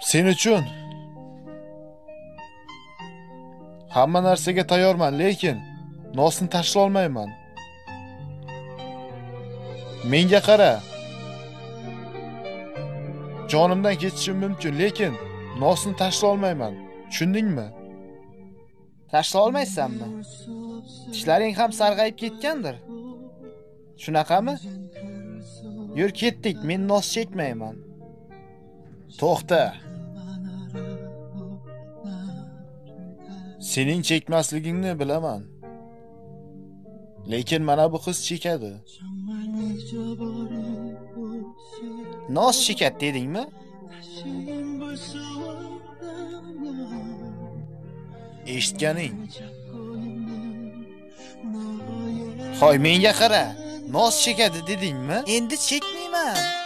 Sen uchun hamma narsaga tayyorman, lekin nosni tashlay olmayman. Menga qara. Jonimdan ketishim mumkin, lekin nosni tashlay olmayman. Tushundingmi? Tashlay olmaysanmi? Tishlaring ham sarg'ayib ketgandir. Shunaqami? Yur ketdik, men nos chekmayman. To'xta. Sening chekmasligingni bilaman. Lekin mana bu qiz chekadi. Nos chekadi dedingmi? Eshitganing. Hoy, menga qara. Nos chekadi dedingmi? Endi chekmayman.